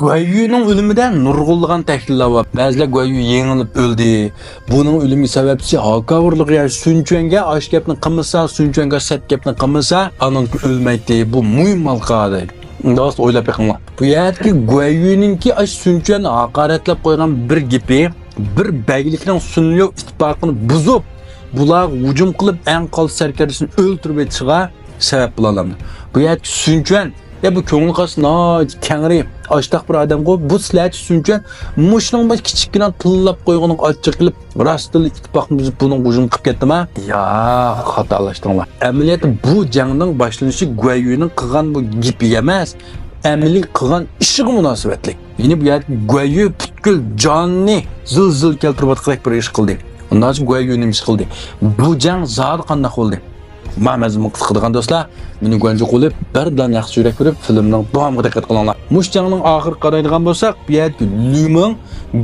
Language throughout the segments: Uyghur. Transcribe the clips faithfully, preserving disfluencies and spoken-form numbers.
گۇەييۈنىڭ ئۆلۈمىدە نۇرغۇنلىغان تەھلىللەر بار. بەزىلەر گۇەييۈ يېڭىلىپ ئۆلدى. بۇنىڭ ئۆلۈمگە سەۋەبچى ھاكاۋۇرلۇق يا سۈنچۈەنگە ئاش گەپنى قىلمىسا، سۈنچۈەنگە سەت گەپنى قىلمىسا، ئانىڭ ئۆلمەيتتى. بۇ مۇھىم ھالقا دەيدۇ. راست ئويلاپ بېقىڭلار. بۇ يەردىكى گۇەييۈنىڭكى ئاش سۈنچۈەننى ھاقارەتلەپ قويغان بىر گېپى، بىر بەگلىكنىڭ سۈنليۇ ئىتتىپاقىنى بۇزۇپ، بۇلارغا ھۇجۇم قىلىپ، ئەڭ قالتىس سەركەردىسىنى ئۆلتۈرۈپ ئېتىشىغا سەۋەب بولالامدۇ. بۇ يەردىكى سۈنچۈەن، يا بۇ كۆڭلى قارىسا ناھايىتى كەڭرى، ئاشتاق بىر ئادەمغۇ. بۇ سىلەرچە سۈنچۈەن مۇشۇنىڭ بىر كىچىككىنە تىللاپ قويغىنىغا ئاچچىق قىلىپ، راستتىنلا ئىتتىپاقنى بۈزۈپ، بۇنىڭغا ھۇجۇم قىلىپ كەتتىما؟ ياق، خاتالاشتىڭلار. ئەمەلىيەتتە بۇ جەڭنىڭ باشلىنىشى گۇەييۈنىڭ قىلغان بۇ گېپىگە ئەمەس، ئەمەلىي قىلغان ئىشىغا مۇناسىۋەتلىك. يەنى بۇ يەردە گۇەييۈ پۈتكۈل جانىنى زىل-زىل كەلتۈرۈۋاتقۇدەك بىر ئىش قىلدى. ئۇنداق گۇەييۈ نېمە ئىش قىلدى؟ بۇ جەڭ زادى قانداق بولدى؟ ما مەزمۇن قىسقىدىغان دوستلار، مېنى گۇەنجۇ قىلىپ، بىردىن ياخشى يۈرەك بېرىپ، فىلىمنىڭ داۋامىغا دىققەت قىلىڭلار. مۇشۇ جەڭنىڭ ئاخىرىغا قارايدىغان بولساق، بۇ يەردىكى لۈمىڭ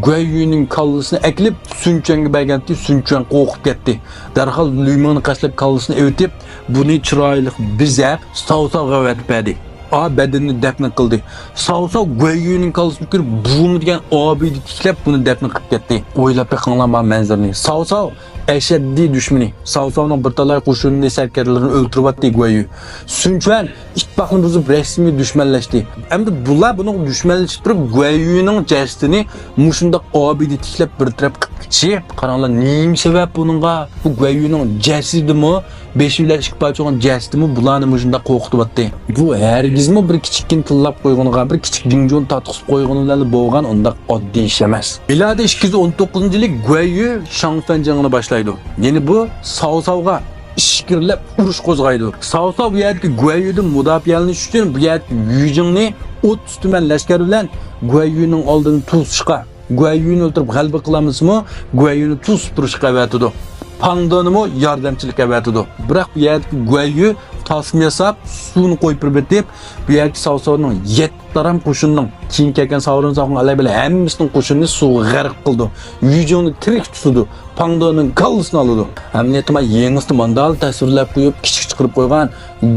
گۇەييۈنىڭ كاللىسىنى ئەكېلىپ، سۈنچۈەنگە بەرگەنتى، سۈنچۈەن قورقۇپ كەتتى. دەرھال لۈمىڭنى قەستلەپ كاللىسىنى ئېۋىتىپ، بۇنى چىرايلىق بېزەپ، ساۋساۋغا ئەۋەتىپ بەردى. ئا بەدىنىنى دەپنە قىلدى. ساۋساۋ گۇەييۈنىڭ كاللىسىنى كۆرۈپ، بۇمۇ دېگەن ئابىدە تىكلەپ، بۇنى دەپنە قىلىپ كەتتى. ئويلاپ بېقىڭلار ما مەنزىرىنى. ساۋساۋ ئەشەددىي دۈشمىنى. ساۋساۋنىڭ بىر تالاي قوشۇنىنى، سەركەردىلىرىنى ئۆلتۈرۈۋەتتى گۇەييۈ. سۈنچۈەن ئىتتىپاقنى بۇزۇپ، رەسمىي دۈشمەنلەشتى. ئەمدى بۇلار بۇنىڭغا دۈشمەنلىشىپ تۇرۇپ، گۇەييۈنىڭ جەسىتىنى مۇشۇنداق ئابىدە تىكلەپ بىر تەرەپ قىلىپ كېتىشى. قاراڭلار، نېمە سەۋەب بۇنىڭغا؟ بۇ گۇەييۈنىڭ جەسىتىمۇ، بېشى بىلەن ئىككى پارچە بولغان جەسىتىمۇ بۇلارنى مۇشۇنداق قورقۇتۇۋاتتى. بۇ ھەرگىزمۇ بىر كىچىككىنە تىللاپ قويغىنىغا، بىر كىچىك جىڭجۇنى تارتقۇزۇپ قويغىنى بىلەن بولغان ئۇنداق ئاددىي ئىش ئەمەس. مىلادىي ئىككى يۈز ئون توققۇزىنچى يىلى گۇەييۈ شاڭفەن جېڭىنى باشلايدۇ. يەنى بۇ ساۋساۋغا ئىچكىرىلەپ ئۇرۇش قوزغايدۇ. ساۋساۋ بۇ يەردىكى گۇەييۈدىن مۇداپىئەلىنىش ئۈچۈن بۇ يەردىكى يۈجىڭنى ئوتتۇز تۈمەن لەشكەر بىلەن گۇەييۈنىڭ ئالدىنى توسۇشقا، گۇەييۈنى ئۆلتۈرۈپ غەلىبە قىلالمىسىمۇ، گۇەييۈنى توسۇپ تۇرۇشقا ئەۋەتىدۇ. پاڭدېنىمۇ ياردەمچىلىك ئەۋەتىدۇ. بىراق بۇ يەردىكى گۇەييۈ تاسما ياساپ، سۇنى قويۇپ بېرىپ، بۇ يەردىكى ساۋساۋنىڭ يەتتە تارام قوشۇنىنىڭ، كېيىن كەلگەن ساۋرۇن ساۋخۇن ئەلەي بىلەن ھەممىسىنىڭ قوشۇنىنى سۇغا غەرق قىلىدۇ. يۈجىڭنى تىرىك تۇتىدۇ. پاڭدېنىڭ كاللىسىنى ئالىدۇ. ئەمەلىيەتتە مانا يېڭىسىنى ماندالا تەسۋىرلەپ قويۇپ، كىچىك چىقىرىپ قويغان.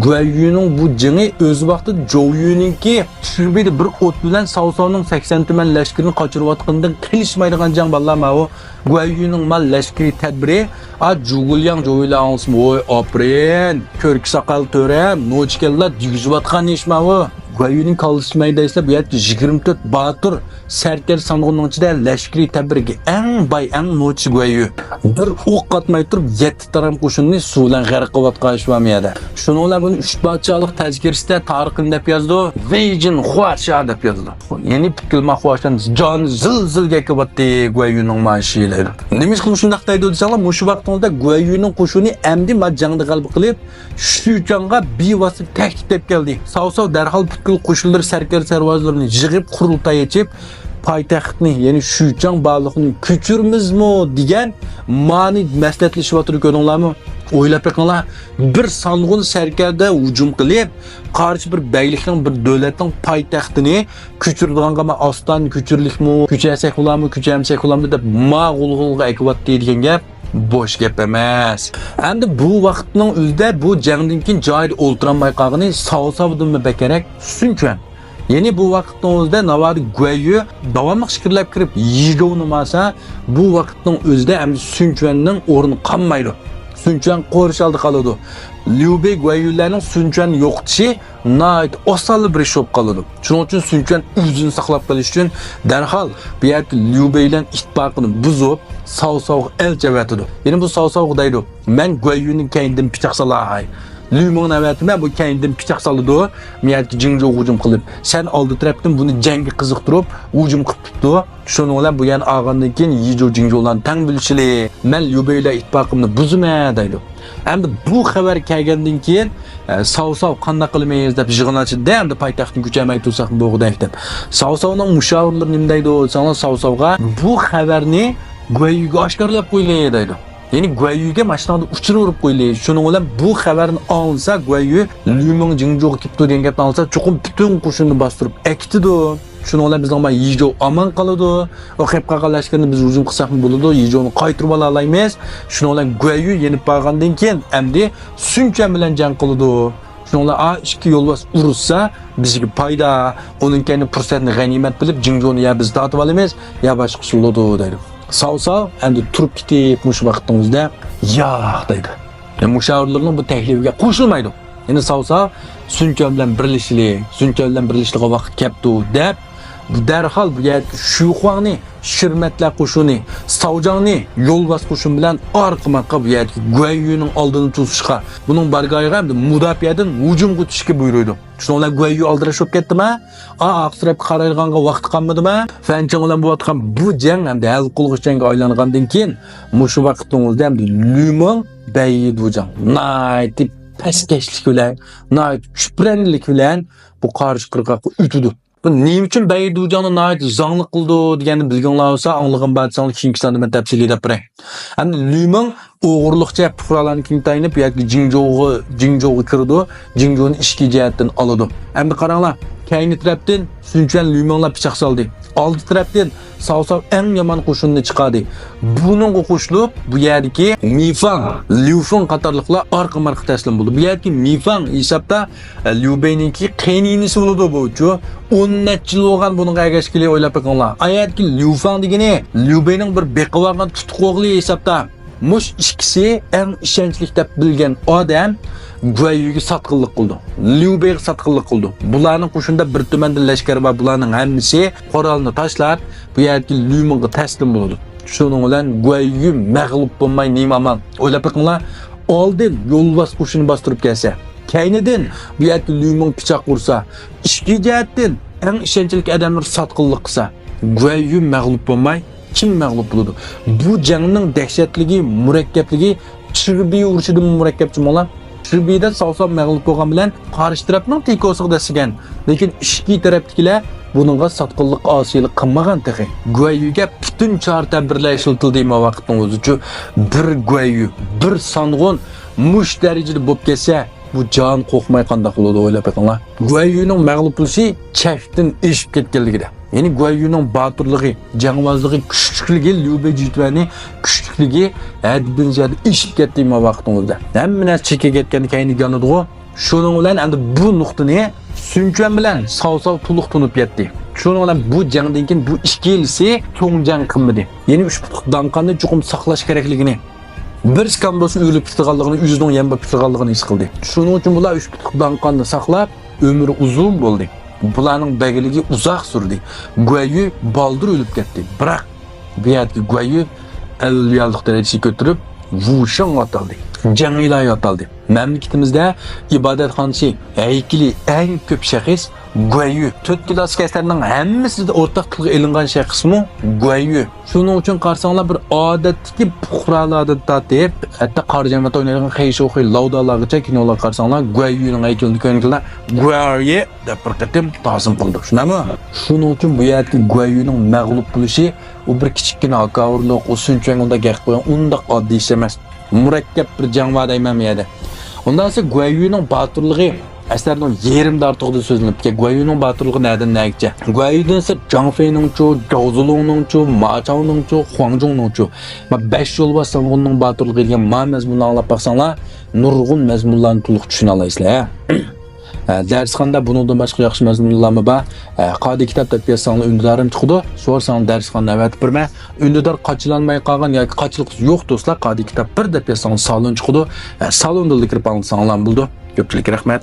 گۇەييۈنىڭ بۇ جېڭى ئۆز ۋاقتىدا جوۋيۈنىڭكى شىربىدە بىر ئوت بىلەن ساۋساۋنىڭ سەكسەن تۈمەن لەشكىرىنى قاچۇرۇۋاتقىنىدىن قېلىشمايدىغان جەڭ بالىلار ماۋۇ. گۇەييۈنىڭ مال لەشكىرىي تەدبىرى، ئا، جۇگۇلياڭ جوۋيۈلەر ئاڭلىسىمۇ، ۋوي، ئاپىرىن، كۆركى ساقال تۆرە، نوچىكەنلەر دېگۈزۈۋاتقان ئىش ماۋۇ. گۇەييۈنىڭ كاللىسى مەيدە دېسە، بۇ يەردە يىگىرمە تۆت باتۇر سەركەردە سانغۇننىڭ ئىچىدە لەشكىرىي تەدبىرىگە ئەڭ باي، ئەڭ نوچى گۇەييۈ. بىر ئوق ئاتماي تۇرۇپ، يەتتە تارام قوشۇننى سۇ بىلەن غەرق قىلىۋاتقان ئىش بارمۇ يەردە؟ شۇنىڭ بىلەن بۇنى ئۈچ پادىشاھلىق تەزكىرىسىدە تارىخ نېمە دەپ يازىدۇ؟ ۋېيجىن خۇاشا دەپ يازىدۇ. يەنى پۈتكۈل ما خۇاشان جان زىل-زىلگە كېلىۋاتتى گۇەييۈنىڭ ما ئىشى دەيدۇ. نېمىشقا مۇشۇنداق دەيدۇ دېسەڭلار، مۇشۇ ۋاقتىڭىزدا گۇەييۈنىڭ قوشۇنى ئەمدى ما جەڭدە غەلىبە قىلىپ، شۈچاڭغا بىۋاسىتە تەھدىت دەپ كەلدى. ساۋساۋ دەرھال پۈتكۈل قوشۇنلىرى، سەركەردە سەرۋازلىرىنى يىغىپ، قۇرۇلتاي ئېچىپ، پايتەختنى، يەنى شۈچاڭ بارلىقىنى كۆچۈرىمىزمۇ دېگەن مانى مەسلىھەتلىشىۋاتىدۇ، كۆردۈڭلارمۇ؟ ئويلاپ بېقىڭلار، بىر سانغۇن سەركەردە ھۇجۇم قىلىپ، قارشى بىر بەگلىكنىڭ، بىر دۆلەتنىڭ پايتەختىنى كۆچۈرىدىغانغا، ما ئاستانە كۆچۈرلۈكمۇ، كۆچۈرسەك بولامۇ، كۆچۈرمىسەك بولامدۇ دەپ، ما غۇلغۇلغا ئەكىۋاتتى دېگەن گەپ بوش گەپ ئەمەس. ئەمدى بۇ ۋاقىتنىڭ ئۆزىدە، بۇ جەڭدىن كېيىن جايىدا ئولتۇرالماي قالغىنى ساۋساۋدىنمۇ بەكرەك سۈنچۈەن. يەنى بۇ ۋاقىتنىڭ ئۆزىدە ناۋادا گۇەييۈ داۋاملىق ئىچكىرىلەپ كىرىپ، يىگوۋنى مالسا، بۇ ۋاقىتنىڭ ئۆزىدە ئەمدى سۈنچۈەننىڭ ئورنى قالمايدۇ. سۈنچۈەن قورشاۋلىدا قالىدۇ. ليۇبېي گۇەييۈلەرنىڭ سۈنچۈەننى يوقىتىشى ناھايىتى ئاسانلا بىر ئىش بولۇپ قالىدۇ. شۇنىڭ ئۈچۈن سۈنچۈەن ئۆزىنى ساقلاپ قېلىش ئۈچۈن دەرھال بۇ يەردىكى ليۇبېي بىلەن ئىتتىپاقىنى بۇزۇپ، ساۋساۋغا ئەلچى ئەۋەتىدۇ. يەنى بۇ ساۋساۋغا دەيدۇ، مەن گۇەييۈنىڭ كەينىدىن پىچاق سالاي. ليۇمىڭنى ئەۋەتىمەن، بۇ كەينىدىن پىچاق سالىدۇ. مەيەتكە جىڭجۇغا ھۇجۇم قىلىپ، سەن ئالدى تەرەپتىن بۇنى جەڭگە قىزىقتۇرۇپ، ھۇجۇم قىلىپ تۇرۇپتۇ. شۇنىڭ بىلەن بۇ يەرنى ئالغاندىن كېيىن يىجۇ جىڭجۇلارنى تەڭ بۆلۈشىلى. مەن ليۇبېي بىلەن ئىتتىپاقىمنى بۇزىمەن دەيدۇ. ئەمدى بۇ خەۋەر كەلگەندىن كېيىن، ئە، ساۋساۋ قانداق قىلىمىز دەپ يىغىن ئاچىدۇ، ئەمدى پايتەختتىن كۆچەلمەي تۇرساقمۇ بولغۇدەك دەپ. ساۋساۋنىڭ مۇشاۋىرلىرى نېمە دەيدۇ دېسەڭلار، ساۋساۋغا بۇ خەۋەرنى گۇەييۈگە ئاشكارىلاپ قويىلى دەيدۇ. يەنى گۇەييۈگە ماشۇنداق ئۇچۇر ئۇرۇپ قويىلى. شۇنىڭ بىلەن بۇ خەۋەرنى ئاڭلىسا، گۇەييۈ ليۇمىڭ جىڭجۇغا كېپتۇ دېگەن گەپنى ئاڭلىسا، چوقۇم پۈتۈن قوشۇننى باستۇرۇپ ئەكېتىدۇ. شۇنىڭ بىلەن بىزنىڭ ما يىجۇ ئامان قالىدۇ. ئۇ قېلىپ قالغان لەشكەرنى بىز ھۇجۇم قىلساقمۇ بولىدۇ، يىجۇنى قايتۇرۇپ ئالالايمىز. شۇنىڭ بىلەن گۇەييۈ يېنىپ بارغاندىن كېيىن ئەمدى سۈنچۈەن بىلەن جەڭ قىلىدۇ. شۇڭلار ئا ئىككى يولۋاس ئۇرۇشسا، بىزگە پايدا، ئۇنىڭ كەينى پۇرسەتنى غەنىيمەت بىلىپ، جىڭجۇنى يا بىز تارتىۋالىمىز، يا باشقا ئۇسۇل بولىدۇ، دەيدۇ. ساۋساۋ ئەمدى تۇرۇپ كېتىپ، مۇشۇ ۋاقىتنىڭ ئۆزىدە، ياق، دەيدۇ. يا مۇشاۋىرلىرىنىڭ بۇ تەكلىپىگە قوشۇلمايدۇ. يەنە ساۋساۋ سۈنچۈەن بىلەن بىرلىشىلى، سۈنچۈەن بىلەن بىرلىشىدىغان ۋاقىت كەپتۇ، دەپ، دەرھال بۇ يەردىكى شۈخۇاڭنى، شىرمەتلەر قوشۇنى، ساۋجاڭنى يولۋاس قوشۇن بىلەن ئارقىمۇ ئارقا بۇ يەردىكى گۇەييۈنىڭ ئالدىنى توسۇشقا، بۇنىڭ بارغانلىقىغا ھەمدە مۇداپىئەدىن ھۇجۇمغا ئۆتۈشكە بۇيرۇيدۇ. شۇنىڭ بىلەن گۇەييۈ ئالدىراش بولۇپ كەتتىما؟ ئا، ئارقا تەرەپكە قارايدىغانغا ۋاقتى قالمىدىما؟ فەنچىڭ بىلەن بولۇۋاتقان بۇ جەڭ ھەمدە ھەل قىلغۇچ جەڭگە ئايلانغاندىن كېيىن، مۇشۇ ۋاقىتنىڭ ئۆزىدە ھەمدە لۈمىڭ بەيدۇجاڭ ناھايىتى پەسكەشلىك بىلەن، ناھايىتى چۈپرەنلىك بىلەن بۇ قارشى قىرغاققا ئۆتىدۇ. بۇ نېمە ئۈچۈن بەيدۇجاڭنى ناھايىتى زاڭلىق قىلىدۇ دېگەننى بىلگۈڭلار بولسا، ئاڭلىغان بارساڭلار كېيىنكى ساندا مەن تەپسىلىي دەپ بېرەي. ئەمدى لۈمىڭ ئوغرىلىقچە پۇقرالارنىڭكىگە تايىنىپ، بۇ يەردىكى جىڭجوغا، جىڭجوغا كىرىدۇ، جىڭجونى ئىچكى جەھەتتىن ئالىدۇ. ئەمدى قاراڭلار، كەينى تەرەپتىن سۈنچۈەن لۈمىڭلار پىچاق سالدى. ئالدى تەرەپتىن ساۋساۋ ئەڭ يامان قوشۇننى چىقاردى. بۇنىڭغا قوشۇلۇپ، بۇ يەردىكى مىفاڭ، ليۇفېڭ قاتارلىقلار ئارقىمۇ ئارقا تەسلىم بولدى. بۇ يەردىكى مىفاڭ ھېسابتا، ئە، ليۇبېينىڭكى قېينىنىسى بولىدۇ بۇچۇ. ئون نەچچە يىل بولغان بۇنىڭغا ئەگەشكىلى، ئويلاپ بېقىڭلار. ئايەتتىكى ليۇفاڭ دېگىنى ليۇبېينىڭ بىر بېقىۋالغان تۇتۇق ئوغلى ھېسابتا. مۇشۇ ئىككىسى ئەڭ ئىشەنچلىك دەپ بىلگەن ئادەم گۇەييۈگە ساتقىنلىق قىلىدۇ. ليۇبېيغا ساتقىنلىق قىلىدۇ. بۇلارنىڭ قوشۇنىدا بىر تۈمەندىن لەشكەر بار، بۇلارنىڭ ھەممىسى قورالىنى تاشلاپ، بۇ يەردىكى لۈمىڭغا تەسلىم بولىدۇ. شۇنىڭ بىلەن گۇەييۈ مەغلۇپ بولماي نېمە ئامال؟ ئويلاپ بېقىڭلار، ئالدىن يولۋاس قوشۇنى باستۇرۇپ كەلسە، كەينىدىن بۇ يەردىكى لۈمىڭ پىچاق ئۇرسا، ئىچكى جەھەتتىن ئەڭ ئىشەنچلىك ئادەملىرى ساتقىنلىق قىلسا، گۇەييۈ مەغلۇپ بولماي، كىم مەغلۇپ بولىدۇ؟ بۇ جەڭنىڭ دەھشەتلىكى، مۇرەككەپلىكى چىربىي ئۇرۇشىدىن مۇرەككەپچى مولا. چىربىيدە ساۋساۋ مەغلۇپ بولغان بىلەن قارشى تەرەپنىڭ تىكوسىغا دەسسىگەن. لېكىن ئىچكى تەرەپتىكىلەر بۇنىڭغا ساتقىنلىق، ئاسىيلىق قىلمىغان تېخى. گۇەييۈگە پۈتۈن چارە تەدبىرلەر ئىشلىتىلدى، ما ۋاقىتنىڭ ئۆزىچۇ بىر گۇەييۈ، بىر سانغۇن مۇشۇ دەرىجىدە بولۇپ كەتسە، بۇ جان قورقماي قانداق بولىدۇ، ئويلاپ بېقىڭلار. گۇەييۈنىڭ مەغلۇپ بولۇشى چەكتىن ئېشىپ كەتكەنلىكىدە، يەنى گۇەييۈنىڭ باتۇرلۇقى، جەڭۋازلىقى، كۈچلۈكلۈكى، ليۇبېي جۈتۈەنى كۈچلۈكلۈكى ھەددىدىن زىيادە ئېشىپ كەتتى ما ۋاقىتنىڭ ئۆزىدە. ھەممە نەرسە چېكىگە يەتكەندە كەينىگە يانىدىغۇ. شۇنىڭ بىلەن ئەمدى بۇ نۇقتىنى سۈنچۈەن بىلەن ساۋساۋ تولۇق تونۇپ يەتتى. شۇنىڭ بىلەن بۇ جەڭدىن كېيىن بۇ ئىككىلىسى چوڭ جەڭ قىلمىدى. يەنى ئۈچ پۇتلۇق داڭقاننى چوقۇم ساقلاش كېرەكلىكىنى، بىر سېكۇنت بولسا ئۆلۈپ كېتىدىغانلىقىنى، ئۆزىنىڭ يەنە بولۇپ كېتىدىغانلىقىنى ھېس قىلدى. شۇنىڭ ئۈچۈن بۇلار ئۈچ پۇتلۇق داڭقاننى ساقلاپ، ئۆمرى ئۇزۇن بولدى. بۇلارنىڭ بەگلىكى ئۇزاق سۈردى. گۇەييۈ بالدۇر ئۆلۈپ كەتتى. بىراق، بۇ يەردىكى گۇەييۈ ئەۋلىيالىق دەرىجىسىگە كۆتۈرۈپ، ۋۇشېڭ ئاتالدى. جەڭ ئىلاھى ئاتالدى. مەملىكىتىمىزدە ئىبادەتخانىسى، ھەيكىلى ئەڭ كۆپ شەخس گۇەييۈ. تۆت كىلاسسىك ئەسەرنىڭ ھەممىسىدە ئورتاق تىلغا ئېلىنغان شەخسمۇ گۇەييۈ. شۇنىڭ ئۈچۈن قارىساڭلار، بىر ئادەتتىكى پۇقرالاردىن تارتىپ، ھەتتا قارا جەمەت ئوينايدىغان خېيشوخۇي لاۋدالارغىچە كىنولارغا قارىساڭلار، گۇەييۈنىڭ ھەيكىلىنى كۆرگەنلەر گۇەييۈ دەپ بىر قېتىم تازىم قىلدۇق. شۇنداقمۇ؟ شۇنىڭ ئۈچۈن بۇ يەردىكى گۇەييۈنىڭ مەغلۇپ بولۇشى، ئۇ بىر كىچىككىنە ھاكاۋۇرلۇق، ئۇ سۈنچۈەنگە ئۇنداق گەپ قىلغان، ئۇنداق ئاددىي ئىش ئەمەس. مۇرەككەپ بىر جەڭ بار دەيمەن بۇ يەردە. ئۇنداق دېسە، گۇەييۈنىڭ باتۇرلۇقى ئەسەرنىڭ يېرىمى ئارتۇقىدا سۆزلىنىپتىكەن. گۇەييۈنىڭ باتۇرلۇقى نەدىن نەگىچە؟ گۇەييۈدىن سىرت جاڭ فېينىڭچۇ، جاۋ زۇلۇڭنىڭچۇ، ما چاۋنىڭچۇ، خۇاڭ جۇڭنىڭچۇ، ما بەش يولۋاس سانغۇننىڭ باتۇرلۇقى دېگەن ما مەزمۇننى ئاڭلاپ باقساڭلار، نۇرغۇن مەزمۇنلارنى تولۇق چۈشىنەلەيسىلەر. ھە، دەرسخانىدا بۇنىڭدىن باشقا ياخشى مەزمۇنلارمۇ بار. ھە، قادىي كىتاب دەپ يازساڭلار ئۈندىدارىم چىقىدۇ. سورىساڭلار دەرسخانىنى ئەۋەتىپ بېرىمەن. ئۈندىدار قاچىلانماي قالغان ياكى قاچىلىق يوق دوستلار، قادىي كىتاب بىر دەپ يازساڭلار سالون چىقىدۇ. ھە، سالوندىلا كىرىپ ئاڭلىساڭلار بولىدۇ. كۆپچىلىككە رەھمەت.